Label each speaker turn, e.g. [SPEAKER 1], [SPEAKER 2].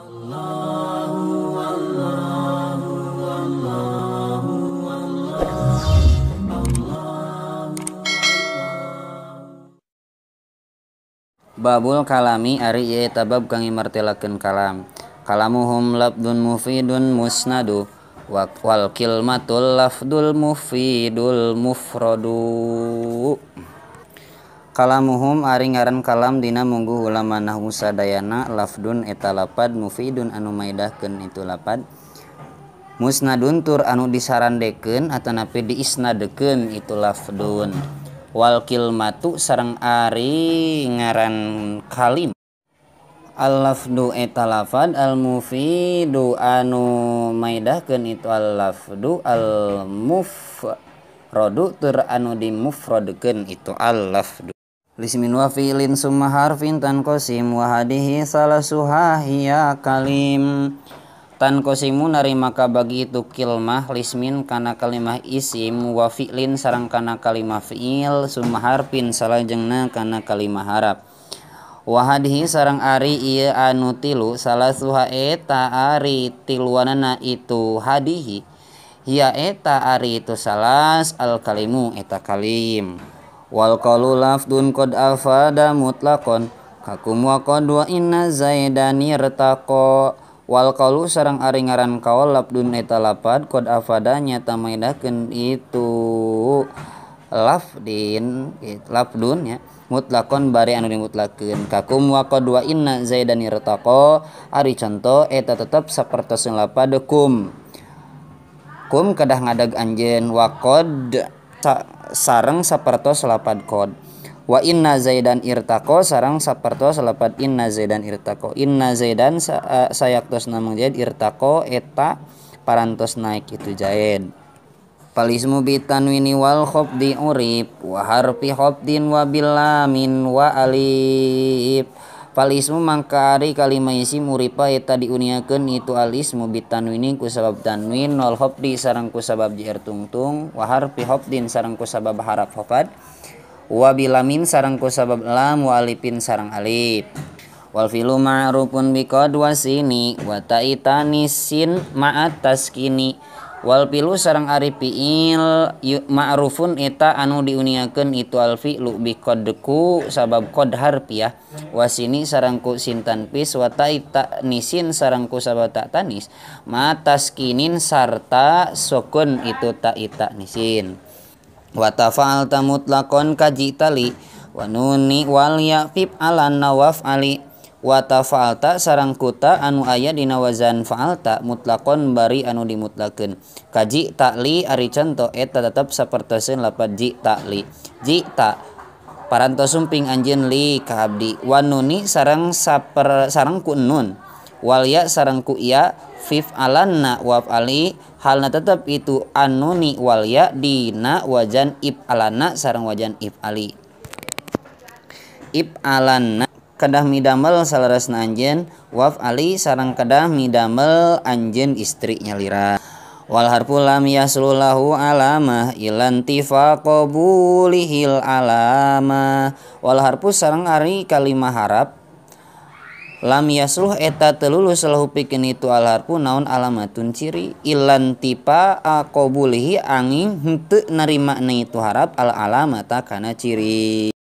[SPEAKER 1] Babul kalami ari ieu eta bab kang martelakeun kalam. Kalamuhum lafdun mufidun musnadu wal kilmatul lafdul mufidul mufradu. Kalamuhum ari ngaran kalam dina mungguh ulama nahwu sadayana lafdun eta lapad mufidun anu maedahkeun itu lapad musnadun tur anu disarandekeun atanapi diisnadekeun itu lafdun. Wal kilmatu sareng ari ngaran kalim al lafdu eta lafad al mufidu anu maedahkeun itu al lafdu al mufradu tur anu dimufradkeun itu al lafdu. Lismin wa fi'lin summa harfin tanqasim wa hadihi salasuha hiya kalim. Tanqasimu narima kabagi itu kilmah lismin kana kalimah isim wa fi'lin sareng kana kalimah fi'il summa harfin salajengna kana kalimah harap. Wa hadihi sareng ari ieu anu tilu salasuha eta ari tiluanana itu hadihi hiya eta ari itu salas al kalimu eta kalim. Wal qalu lafdun qad afada mutlaqon kakum wa qad wa inna zaidani irtaqa. Wal qalu sareng ari ngaran kaul lafdun eta lapad qad afada nyata maedahkeun itu lafdin lafdun ya mutlaqon bari anu dimutlakeun kakum wa qad wa inna zaidan irtaqa ari conto eta tetep sapertos lapad kum kum kedah ngadag anjeun wa qad sareng sapertos lapad qad wa inna zaidan irtaqo sareng sapertos lapad inna zaidan irtaqo inna zaidan sayaktosna mang zaid irtaqo eta parantos naik itu zaid. Falismu bitanwini wal khafdi urib wa harfi khafdin wa bilamin wa alif. Falismu mangka ari kalimah isim uripa eta diuniakeun itu alismu bitanwini ku sabab tanwin wal khafdi sareng ku sabab jer tungtung wa harfi khafdin sareng ku sabab haraf khafad wa bilamin sareng ku sabab lam wa alifin sareng alif. Wal fi'lu ma'rufun biqad wasini wa ta'itanisin ma'at taskini. Wal fi'lu sareng ari fi'il ma'rufun eta anu diuniakeun itu al fi'lu biqad ku sabab qad harfiah wasini sareng ku sin tanfis wa ta'itanisin sareng ku sabab ta tanis ma'at taskinin sarta sukun itu ta'itanisin. Wa tafa'alta mutlaqon kajitali wa nuni wal ya fib alan nawaf ali. Wa tafa'alta sareng kuta anu aya dina wazan fa'alta mutlaqon bari anu dimutlakeun kaji ta'li ari conto eta tetep sapertoseun lapad ji ta'li ji ta parantos sumping anjeun li ka abdi wa nuni sareng saper sareng ku nun wal ya sareng ku ya fif alanna waf ali halna tetep itu anuni wal ya dina wajan if alanna sareng wajan if ali if alanna kedah midamel saleresna anjeun waf ali sareng kedah midamel anjeun istri nyalira. Wal harfu lam yaslulahu alamah ilantifa qabulihil alamah. Wal harfu sareng ari kalimah harap lam yasluh eta telulus lahu pikeun itu al harfu naon alamatun ciri ilantifa qabulihi angin henteu narima na itu harap al alamata kana ciri.